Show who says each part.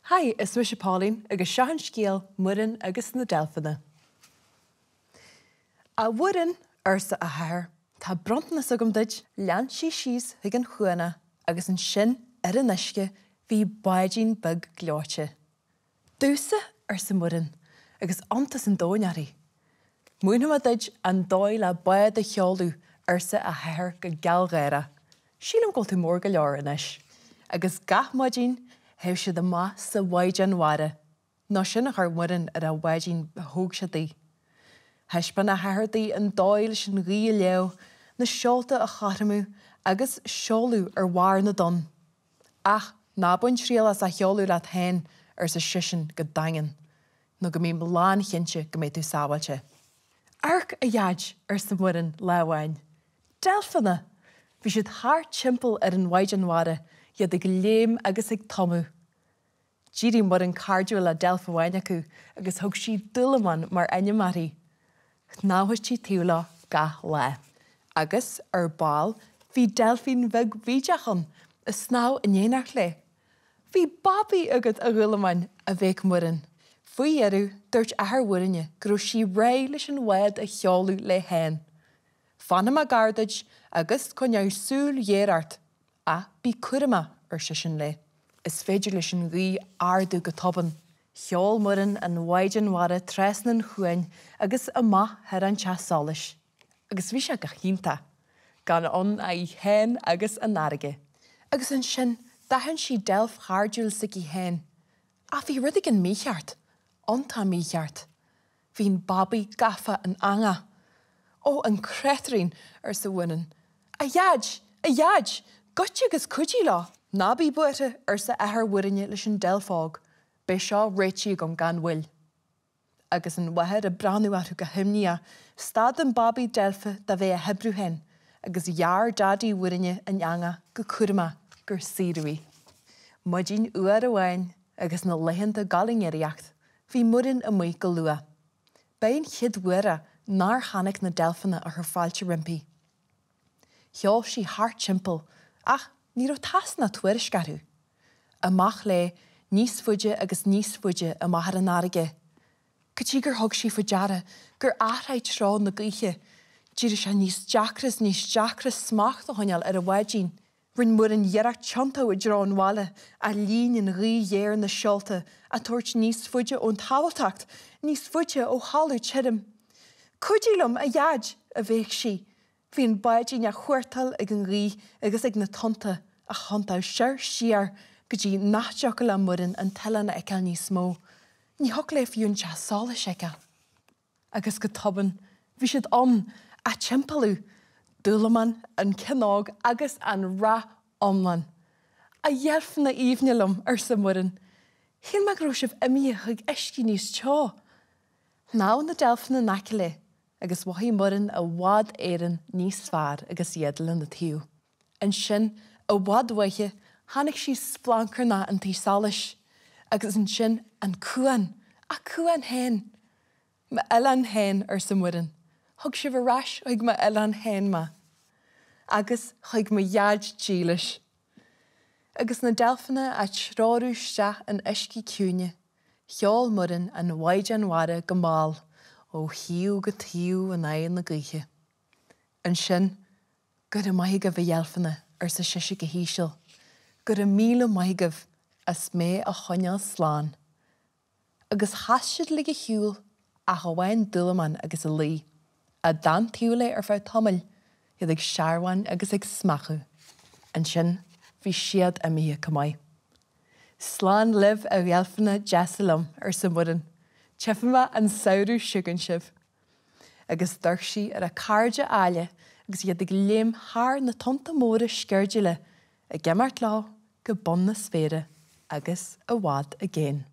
Speaker 1: Hi, is mise Pauline agus seo an scéal Muireann agus na Deilfeanna. A Mhuireann, arsa a hathair, tá bronntanas agam duit. Lean sí síos chuig an chuan agus ansin ar an uisce bhí báidín beag gleoite. Domhsa? arsa Muireann agus iontas an domhain uirthi. Múinfidh mé duit an dóigh le bád a sheoladh, arsa a hathair go gealgháireach. Sílim go bhfuil tú mór go leor anois. Agus gach maidin théadh siad amach sa mhaighdean mhara, nó sin a chuir Muireann ar an bháidín a thóg sé di. Thaispeáin a hathair di an dóigh leis an ghaoth a léamh, na seolta a chothromú agus seoladh ar bharr na dtonn. Ach ná bain triail as a sheoladh leat féin, arsa seisean go daingean, nó go mbím lánchinnte go mbeidh tú sábháilte. Amharc, a Dhaid, arsa Muireann lá amháin. Deilfeanna! Bhí siad thart timpeall ar an mhaighdean mhara, iad ag léim agus ag tumadh. D'éirigh Muireann cairdiúil le deilf amháin acu agus thug sí Dúlamán mar ainm uirthi. Shnámhaítí taobh leo gach lá. Agus, ar ball, bhí deilfín bheag bhídeach ann, ag snámh in éineacht léi. Bhí babaí agat, a Dhúlamáin, a bhéic Muireann. Faoi dheireadh, dúirt athair Mhuirinne go raibh sí réidh leis an bhád a sheoladh léi féin. Fanfaidh mé gar duit agus coinneoidh súil ghéar ort, ach bí cúramach, ar seisean léi. Is féidir leis an ghaoth ardú go tobann. Sheol Muireann an mhaighdean mhara trasna an chuain agus amach thar an teach solais. Agus bhí sé go hiontach, gan ann ach í féin agus an fharraige. Agus ansin, d'aithin sí deilf chairdiúil s'aici féin. Ach bhí rud éigin mícheart, iontach mícheart. Bhí an babaí gafa in eangach. Ó, an créatúirín! arsa Muireann. A Dhaid! A Dhaid! Goitse agus cuidigh leo! Ná bí buartha, arsa athair Mhuirinne leis an deilf óg, beidh seo réitithe agam gan mhoill. Agus an mháthair ag breathnú orthu go himníoch, stad an babaí deilfe de bheith á hoibriú féin agus ghearr Daidí Mhuirinne an eangach go cúramach gur saoradh í. Maidin fhuar amháin agus na laethanta ag dul i ngiorraíocht, bhí Muireann amuigh go luath. B'é an chéad uair é nár chonaic na deilfeanna a chuir fáilte roimpi. Sheol sí thart timpeall ach ní raibh tásc ná tuairisc orthu. Amach léi níos faide agus níos faide amach ar an fharraige, go dtí gur thug sí faoi deara gur athraigh treo na gaoithe. D'éirigh sé níos deacra is níos deacra smacht a choinneáil ar an bháidín. Rinne Muireann iarracht tiontú i dtreo an bhaile, ach lean an ghaoth ghéar na seolta, á dtabhairt níos faide ón tsábháilteacht, níos faide ó thalamh tirim. Cuidigh liom, a Dhaid! a bhéic sí. Bhí an báidín á chuartáil ag an ghaoth agus ag na tonnta, á thiontú soir siar go dtí nach dtiocfadh le Muireann an t-oileán a fheiceáil níos mó. Ní thiocfadh léi fiú an teach solais a fheiceáil. Agus go tobann, bhí siad ann, á dtimpeallú, Dúlamán, an ceann óg agus an rath iomlán. A dheilfeanna aoibhne liom, arsa Muireann. Shíl mé go raibh sibh imithe chuig uiscí níos teo. Shnámh na deilfeanna in aice léi agus mhothaigh Muireann i bhfad Éireann níos fearr agus iad lena taobh. Ansin, i bhfad uaithi, chonaic sí splancarnach an tí solais, agus ansin an cuan, a cuan féin! M'oileán féin, arsa Muireann. Thug sibh ar ais chuig m'oileán féin mé. Agus chuig mo dhaid dílis. Agus na deilfeanna á dtreorú isteach in uiscí ciúine, Sheol Muireann an mhaighdean mhara go mall ó thaobh go taobh in aghaidh na gaoithe. Ansin, Go raibh maith agaibh, a dheilfeanna, arsa sise go híseal. Go raibh míle maith agaibh as mé a choinneáil slán. Agus chas siad uilig ar shiúl, ach amháin Dúlamán agus a laoi, a d'fhan taobh léi ar feadh tamaill, iad ag searbháin agus ag smeachadh. Ansin bhí siad imithe chomh maith. Slán libh, a dheilfeanna deasa liom, arsa Muireann. Tchífidh mé an samhradh seo chugainn sibh. Agus d'amharc sí ar a cairde áille agus iad ag léim thar na tonnta móra sceirdiúla, ag imeacht leo go bun na spéire agus i bhfad i gcéin.